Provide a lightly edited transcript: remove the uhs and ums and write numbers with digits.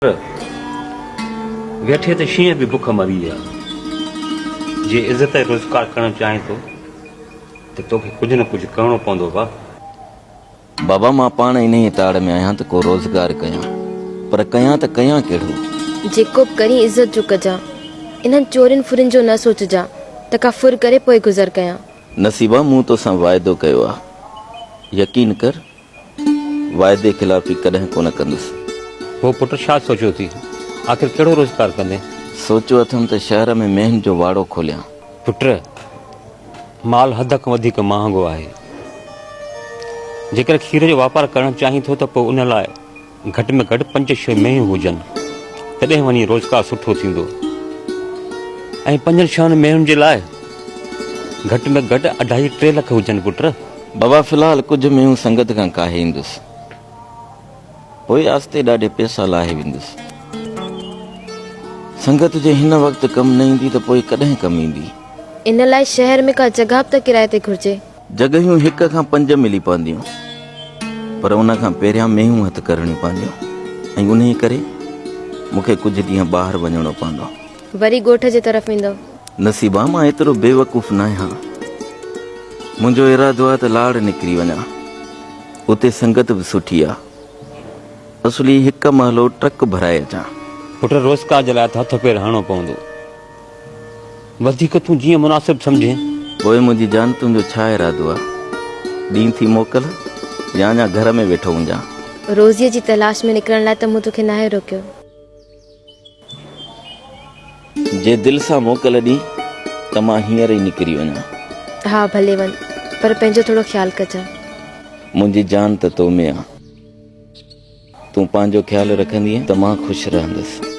پر ويٺي ته شينهن به بک مري ويا. جي عزت ۽ روزگار ڪرڻ چاهين ٿو ته توکي ڪجهه نه ڪجهه ڪرڻو پوندو ڀاء. بابا مان پاڻ انهيء تاڙ ۾ آهيان ته ڪو روزگار ڪيان، پر ڪيان ته ڪيان ڪهڙو؟ جيڪو به ڪرين عزت جو ڪجان. انهن چورين ڦرين جو نه سوچجان ته ڪا ڦر ڪري پوء گذر ڪيان. نصيبا مون توسان واعدو ڪيو آ. يقين ڪر واعدي خلافي ڪڏهن ڪونه ڪندس. پوء پٽ ڇا سوچيو ٿي؟ آخر ڪهڙو روزگار ڪندين؟ سوچيو اٿم ته شهر ۾ مينهن جو واڙو کوليان. پٽ، مال حد کان وڌيڪ مهانگو آهي. جيڪڏهن کير جو واپار ڪرڻ چاهين ٿو ته پوء ان لاء گهٽ ۾ گهٽ پنج ڇهه مينهيون هجن، تڏهن وڃي روزگار سٺو ٿيندو ۽ پنجن ڇهن مينهن جي لاء گهٽ ۾ گهٽ اڍائي ٽي لک هجن پٽ. بابا في الحال ڪجهه مينهون سنگت کان ڪاهي ايندس، پوء آهستي ڏاڍي پيسا لاهي ويندس. سنگت جي هن وقت ڪم نه ايندي ته پوء ڪڏهن ڪم ايندي؟ ان لاء شهر ۾ ڪا جڳهه به ته ڪرائي تي گهرجي. جڳهيون هڪ کان پنج ملي پونديون، پر ان کان پهريان مينهون هٿ ڪرڻيون پونديون ۽ انهيء ڪري مون کي ڪجهه ڏينهن ٻاهر وڃڻو پوندو. وري ڳوٺ جي طرف ويندؤ؟ نصيبا، مان ايترو بيوقوف ناهيان. منهنجو ارادو آهي ته لاڙ نڪري وڃان. اتي سنگت به سٺي آهي. اصلي هڪ محلو ٽرڪ ڀرائي اچان. پٽ، روزگار جي لاء ته هٿ پير هڻڻو پوندو. وڌيڪ تون جيئن مناسب سمجهين. پوء منهنجي جان تنهنجو ڇا ارادو آ؟ ڏين ٿي موڪل يا اڃا گهر ۾ ويٺو هجان؟ روزيء جي تلاش ۾ نڪرڻ لاء ته مون توکي ناهي روڪيو. جي دل سان موڪل ڏين ته مان هينئر ئي نڪري وڃان. ها ڀلي وڃ، پر پنهنجو ٿورو خيال ڪجان. منهنجي جان ته تو ۾ آ. تون پنهنجو خيال رکندينء ته مان خوش رهندس.